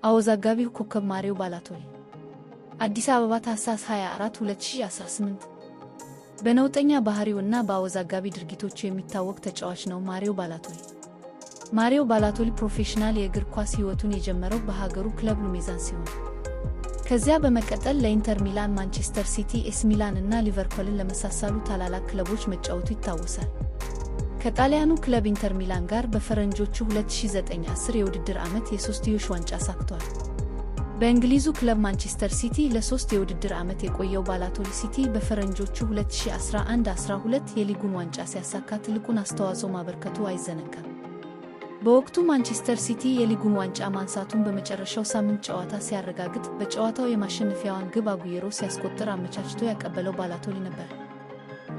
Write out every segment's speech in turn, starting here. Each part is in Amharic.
አወዛጋቢው ኮከብ ማሪዮ ባላቶሊ። አዲስ አበባ፣ ታህሳስ 24 2018። በነውጠኛ ባህሪው እና በአወዛጋቢ ድርጊቶቹ የሚታወቅ ተጫዋች ነው ማሪዮ ባላቶሊ። ማሪዮ ባላቶሊ ፕሮፌሽናል የእግር ኳስ ሕይወቱን የጀመረው በሀገሩ ክለብ ሉሜዛን ሲሆን፣ ከዚያ በመቀጠል ለኢንተር ሚላን፣ ማንቸስተር ሲቲ፣ ኤሲ ሚላን እና ሊቨርፑልን ለመሳሰሉ ታላላቅ ክለቦች መጫወቱ ይታወሳል። ከጣሊያኑ ክለብ ኢንተር ሚላን ጋር በፈረንጆቹ 2009-10 የውድድር ዓመት የሶስትዮሽ ዋንጫ አሳክቷል። በእንግሊዙ ክለብ ማንቸስተር ሲቲ ለ3 የውድድር ዓመት የቆየው ባላቶሊ ሲቲ በፈረንጆቹ 2011-12 የሊጉን ዋንጫ ሲያሳካ ትልቁን አስተዋጽኦ ማበርከቱ አይዘነጋም። በወቅቱ ማንቸስተር ሲቲ የሊጉን ዋንጫ ማንሳቱን በመጨረሻው ሳምንት ጨዋታ ሲያረጋግጥ፣ በጨዋታው የማሸነፊያዋን ግብ አጉዌሮ ሲያስቆጥር አመቻችቶ ያቀበለው ባላቶሊ ነበር።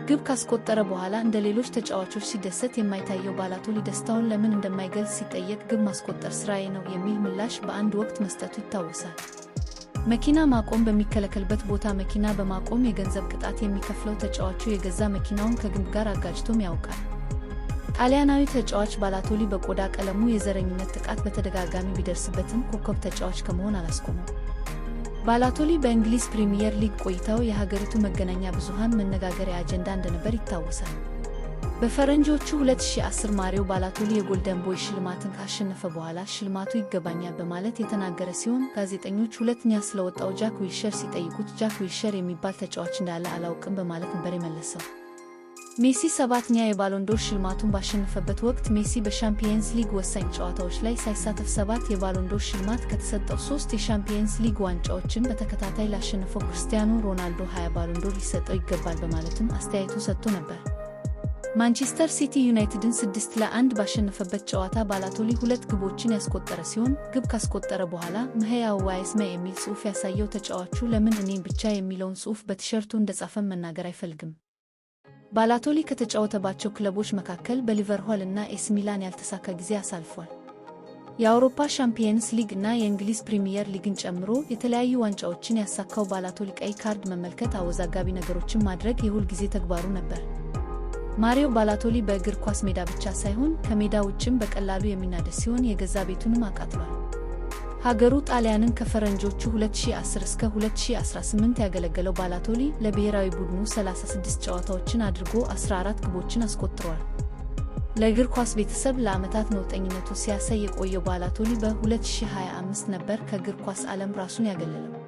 ግብ ካስቆጠረ በኋላ እንደ ሌሎች ተጫዋቾች ሲደሰት የማይታየው ባላቶሊ ደስታውን ለምን እንደማይገልጽ ሲጠየቅ፣ "ግብ ማስቆጠር ስራዬ ነው" የሚል ምላሽ በአንድ ወቅት መስጠቱ ይታወሳል። መኪና ማቆም በሚከለከልበት ቦታ መኪና በማቆም የገንዘብ ቅጣት የሚከፍለው ተጫዋቹ የገዛ መኪናውን ከግንብ ጋር አጋጭቶም ያውቃል። ጣሊያናዊ ተጫዋች ባላቶሊ በቆዳ ቀለሙ የዘረኝነት ጥቃት በተደጋጋሚ ቢደርስበትም ኮከብ ተጫዋች ከመሆን አላስቆመው። ባላቶሊ በእንግሊዝ ፕሪሚየር ሊግ ቆይታው የሀገሪቱ መገናኛ ብዙሃን መነጋገሪያ አጀንዳ እንደነበር ይታወሳል። በፈረንጆቹ 2010 ማሪዮ ባላቶሊ የ Golden Boy ሽልማትን ካሸነፈ በኋላ ሽልማቱ ይገባኛል በማለት የተናገረ ሲሆን፣ ጋዜጠኞች ሁለተኛ ስለወጣው ጃክ ዊልሸር ሲጠይቁት "ጃክ ዊልሸር የሚባል ተጫዋች እንዳለ አላውቅም" በማለት ነበር የመለሰው። ሜሲ ሰባተኛ የባሎንዶር ሽልማቱን ባሸነፈበት ወቅት ሜሲ በሻምፒየንስ ሊግ ወሳኝ ጨዋታዎች ላይ ሳይሳተፍ ሰባት የባሎንዶር ሽልማት ከተሰጠው፣ ሶስት የሻምፒየንስ ሊግ ዋንጫዎችን በተከታታይ ላሸነፈው ክርስቲያኖ ሮናልዶ 20 ባሎንዶር ሊሰጠው ይገባል በማለትም አስተያየቱን ሰጥቶ ነበር። ማንቸስተር ሲቲ ዩናይትድን 6-1 ባሸነፈበት ጨዋታ ባላቶሊ ሁለት ግቦችን ያስቆጠረ ሲሆን፣ ግብ ካስቆጠረ በኋላ "Why always me" የሚል ጽሑፍ ያሳየው ተጫዋቹ ለምን እኔን ብቻ የሚለውን ጽሑፍ በቲሸርቱ እንደጻፈም መናገር አይፈልግም። ባላቶሊ ከተጫወተባቸው ክለቦች መካከል በሊቨርፑል እና ኤሲ ሚላን ያልተሳካ ጊዜ አሳልፏል። የአውሮፓ ሻምፒየንስ ሊግ እና የእንግሊዝ ፕሪሚየር ሊግን ጨምሮ የተለያዩ ዋንጫዎችን ያሳካው ባላቶሊ ቀይ ካርድ መመልከት፣ አወዛጋቢ ነገሮችን ማድረግ የሁል ጊዜ ተግባሩ ነበር። ማሪዮ ባላቶሊ በእግር ኳስ ሜዳ ብቻ ሳይሆን ከሜዳ ውጭም በቀላሉ የሚናደድ ሲሆን፣ የገዛ ቤቱንም አቃጥሏል። ሀገሩ ጣሊያንን ከፈረንጆቹ 2010 እስከ 2018 ያገለገለው ባላቶሊ ለብሔራዊ ቡድኑ 36 ጨዋታዎችን አድርጎ 14 ግቦችን አስቆጥሯል። ለእግር ኳስ ቤተሰብ ለዓመታት ነውጠኝነቱ ሲያሳይ የቆየው ባላቶሊ በ2025 ነበር ከእግር ኳስ ዓለም ራሱን ያገለለው።